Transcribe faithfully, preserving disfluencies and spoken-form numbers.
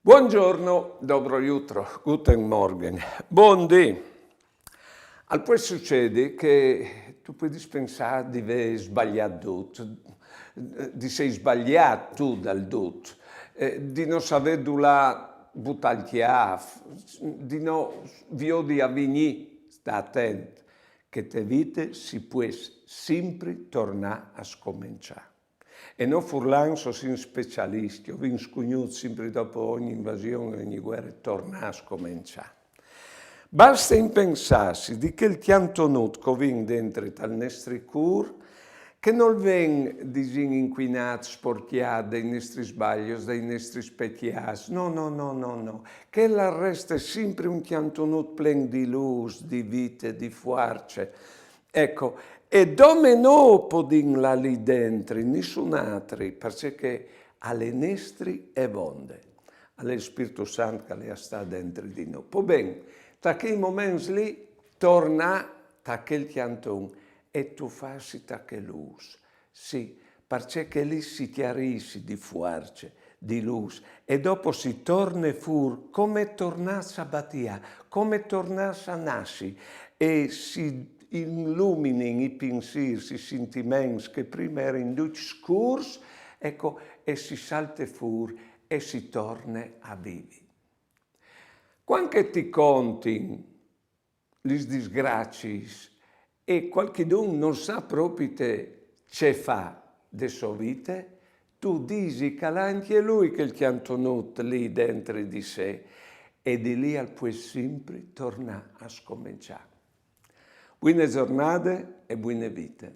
Buongiorno, dobro jutro, guten Morgen, buondì. Al pues sucedi che tu puedis pensâ di vê sbaliât dut, di sei sbaliât tu dal dut, eh, di no savê dulà butâ il cjâf, di no viodi a vignî, sta atent, che te vite si pues simpri tornâ a scomençâ. E nô furlans o sin specialiscj, o vin scugnût simpri dopo ogni invasion e ogni vuere tornâ a scomençâ. Baste impensâsi di chel cjantonut che o vin dentri tal nestri cûr, che nol ven, disìn, incuinât, sporcjât dai nestris sbalios, dai nestris pecjâts. No, no, no, no, no. Chel al reste simpri un cjantonut plen di lûs, di vite, di fuarce. Eco, e dome nô o podìn lâ li dentri, nissun altri, parcè che al è nestri e vonde. Al è il Spirtu Sant che al è a stâ dentri di nô. Po ben, ta chei moments li, tornâ ta chel cjanton e tufâsi ta chê lûs. Sì, parcè che li si cjarìs di fuarce, di lûs, e dopo si torne fûr come tornâts a batiâ, come tornâts a nassi, e si iluminin i pinsîrs, i sintiments che prime a jerin ducj scûrs, eco, e si salte fûr e si torne a vivi. Cuant che ti contin lis disgraciis e cualchidun nol sa propite ce fâ de sô vite, tu disi che al à ancje lui chel cjantonut li dentri di se e di li al pues simpri tornâ a scomençâ. Buine zornade e buine vite.